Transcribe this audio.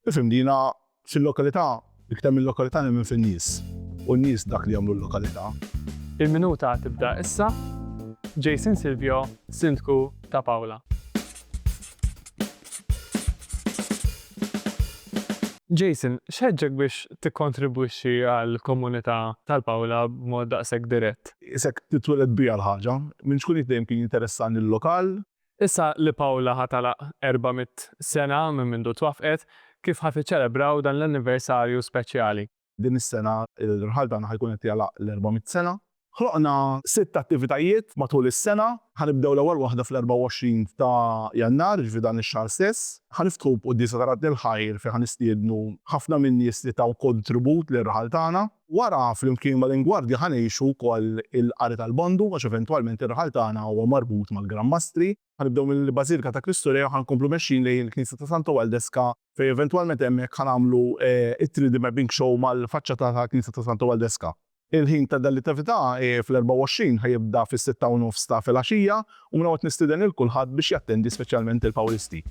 Ifhimni, jiena fil-lokalità, iktar mil-lokalità nemmen fin-nies. U n-nies dak li jagħmlu l-lokalità. Il-minuta tibda issa, Jason Silvio, Sindku ta' Paola. Jason, x'ħeġġek biex tikkontribwixxi għall-komunità tal-Paola b'mod daqshekk dirett? Isek titwieled biha l-ħaġa. Minn ċkunit dejjem kien jinteressani l-lokal. Issa li Paola ħa tagħlaq 400 sena minn mindu twaffqet, kif ħa tiċċelebraw dan l-anniversarju speċjali? Din is-sena l-raħal tagħna ħa jkun qed jagħlaq l-400 sena. Ħloqna sitt attivitajiet matul is-sena. Ħa nibdew l-ewwel waħda fl-24 ta' Jannar, jiġifieri dan ix-xahar stess. Ħa niftħu b'quddiesa ta' Radd il-Ħajr fejn ħa nistiednu ħafna min-nies li taw kontribut lir-raħal tagħna. Wara, flimkien mal-Ingwardja ħa ngħixu wkoll il-qari tal-Bondu għax eventwalment ir-raħal tagħna huwa marbut mal-Gran Mastri. Ħa nibdew mill-Bażilika ta' Kristu Re u ħa nkomplu mexjin lejn il-Knisja ta' Santo Waldeska fejn eventwalment hemmhekk ħa nagħmlu it-3D mapping show mal-faċċata tal-Knisja ta' Santo Waldeska. Il-ħin ta' dan l-attività fl-24 ħa jibda fis-sitta u nofs ta' filgħaxija u minn hawn qed nistieden lil kulħadd biex jattendi speċjalment il-Pawlisti.